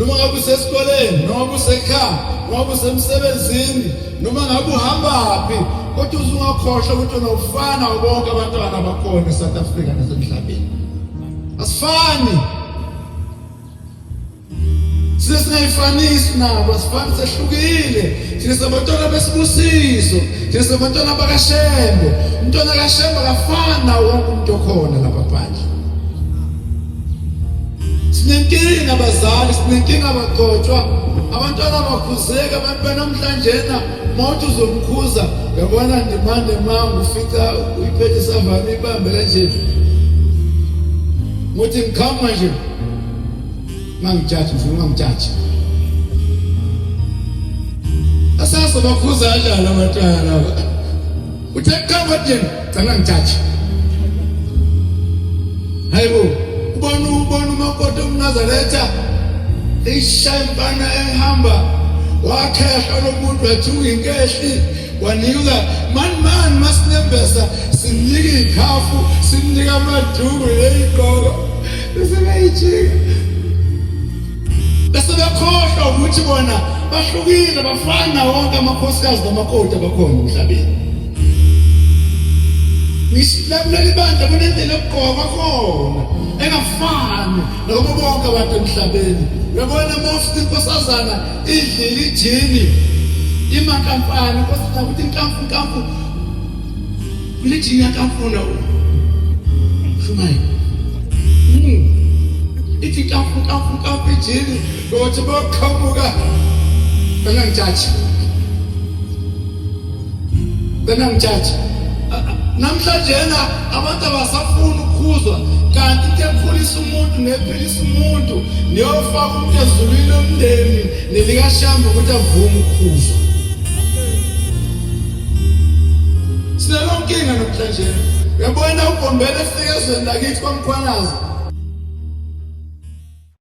Noma ngabe usesikoleni, noma ngabe usekhaya, noma ngabe usemsebenzini, noma ngabe uhambaphi, kodwa uzungakhohlwa ukuthi unofana bonke abantwana abakhona eSouth Africa nasemhlabeni. Asifani. Sike singayifanisi nabo, asifani, sehlukile. Thina sabantwana besibusiso, thina sabantwana bakaShembe. Umntwana kaShembe akafani nawo wonke umuntu okhona lapha phandle. Sinenkinga abazali, sinenkinga abagcotshwa. Abantwana abakhuzeki, abantu banamhlanjena mawuthi uzomkhuza uyabona ndimande mangu ufica uyiphethe isavane ibambe kanje. Ngothi ngikhama nje Ungangijaji mfuna ungangijaji. Asazi bakhuza kanjani abantwana laba. Uthe qhamuka kuyena, cha ungangijaji. Hayibo, ubona umakoti omNazaretha ishaya imfana ehamba wakhehla lo muntu wathuka inkehli wanika mani mani masinembesa simnika ikhafu simnika amaduku leyigqoko bese beyijika bese bekhohlwa ukuthi bona bahlukile bafana wonke amakhosikazi namakoti abakhona emhlabeni. Ngisho kuleli bandla kunendlela yokugqoka khona engafani nabo bonke abantu emhlabeni. Uyabona uma ufika inkosazana idlile ijini imankampani inkosazana ukuthi inkamfu nkamfu Kulijini yakamfuna shumaye. Ithi nkamfu nkamfu nkamfu ijini ngothi boqhamuka bengangijaji. Bengangijaji. Namhlanje na abantu abasafuni ukukhuzwa kanti into ekhulisa umuntu nephilisa umuntu niyofaka umuntu ezulwini lomndeni nelikashamba ukuthi avume ukukhuzwa. Sinalonkinga namhlanje. Uyabona uBhombela efika ezweni lakithi kwaMkhwanazi.